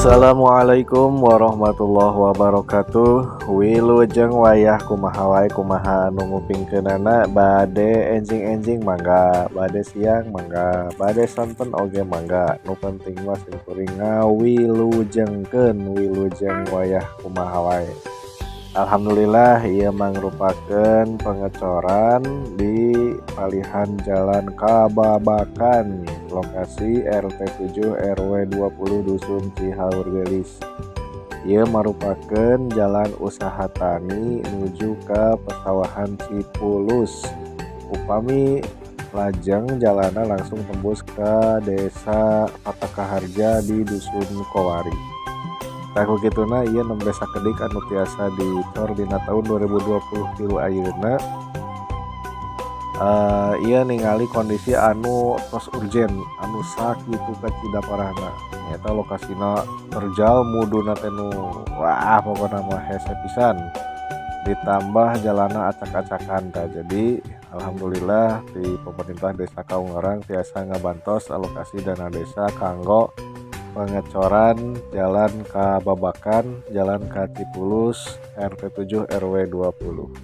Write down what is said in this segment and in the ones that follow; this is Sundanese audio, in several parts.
Assalamualaikum warahmatullahi wabarakatuh. Wilujeng wayah kumaha wae, kumaha anu ngupingkeunana. Bade enjing-enjing mangga, bade siang mangga, bade sonten oge mangga. Nu penting mah sim kuring ngawilujengkeun wilujeng wayah kumaha wae. Alhamdulillah, ieu mangrupakeun pengecoran di palihan Jalan Kababakan, lokasi RT 7 RW 20 Dusun Cihaurgeulis. Ieu marupakeun jalan usaha tani nuju ka Pesawahan Cipulus. Upami lajeng jalanna langsung tembus ka Desa Patakaharja di Dusun Kowari. Tah, ku kituna ieu nembe sakedik anu tiasa dicor dina taun 2023 ayeuna. Ieu ningali kondisi anu tos urgen, anu sakitu kacida parahna, nyaeta lokasina terjal, mudunna teh nu wah, pokona mah hese pisan, ditambah jalanna acak-acakan. Tah, jadi alhamdulillah di pemerintah Desa Kaunglerang tiasa ngabantos alokasi dana desa kanggo pengecoran Jalan Kababakan, Jalan ka Cipulus, RT 7 RW 20.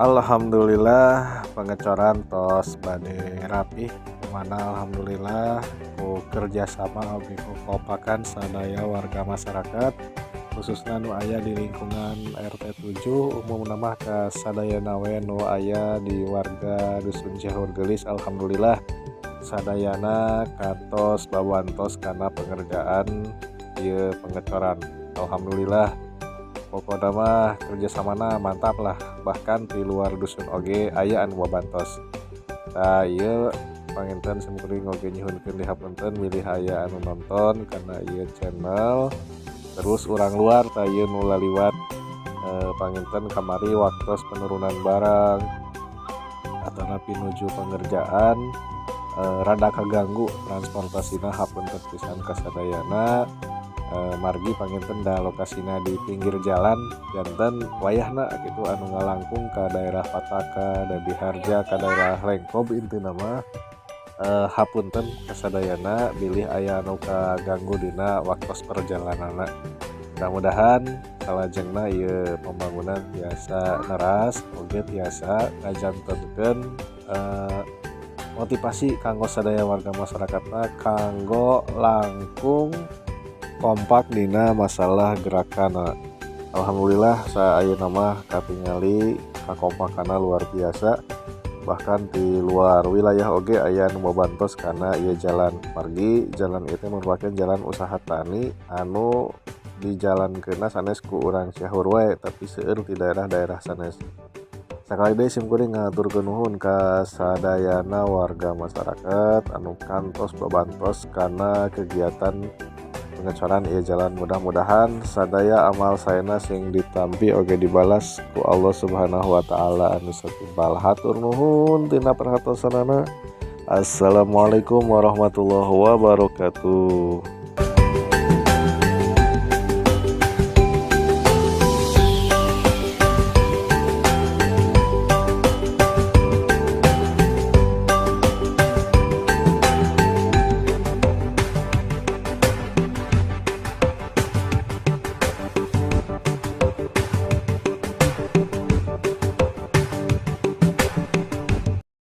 Alhamdulillah, pengecoran tos bade rapih, dimana alhamdulillah ku kerjasama oge ku kompakan sadaya warga masyarakat, khususna nu aya di lingkungan RT 7, umumna mah ka sadayana we nu aya di warga Dusun Cihaurgeulis. Alhamdulillah, sadayana kantos babantos kana pengerjaan ieu pengecoran. Alhamdulillah, pokona mah kerjasamana mantap lah, bahkan di luar dusun oge aya anu babantos. Tah, ieu panginten simkuring oge nyuhunkeun dihapunten bilih aya anu nonton kana ieu channel terus urang luar. Tah, ieu nu laliwat panginten kamari waktos penurunan barang atanapi nuju pengerjaan rada kaganggu transportasina. Hapunten pisan kasadayana, margi panginten da lokasina di pinggir jalan, janten wayahna kitu anu ngalangkung ka daerah Pataka dan Diharja, ka daerah Lengkob. Intina mah hapunten kasadayana bilih aya anu kaganggu dina waktos perjalananna. Mudah-mudahan salajengna ieu pembangunan tiasa neras oge tiasa ngajantenkeun motivasi kanggo sadaya warga masyarakatna kanggo langkung kompak dina masalah gerakanna. Alhamdulillah, saayuna mah katingali kakompakanna luar biasa, bahkan di luar wilayah oge aya nu babantos kana ieu jalan, margi jalan ieu teh merupakan jalan usaha tani anu dijalankeunna sanes ku urang Cihaur wae, tapi seueur di daerah-daerah sanes. Sakali deui simkuring ngahaturkeun nuhun ka sadayana warga masyarakat anu kantos babantos kana kegiatan pengecoran ieu jalan. Mudah-mudahan sadaya amal saena sing ditampi oge dibalas ku Allah Subhanahu wa Ta'ala anu satimpal. Hatur nuhun tina perhatosanana. Assalamualaikum warahmatullahi wabarakatuh.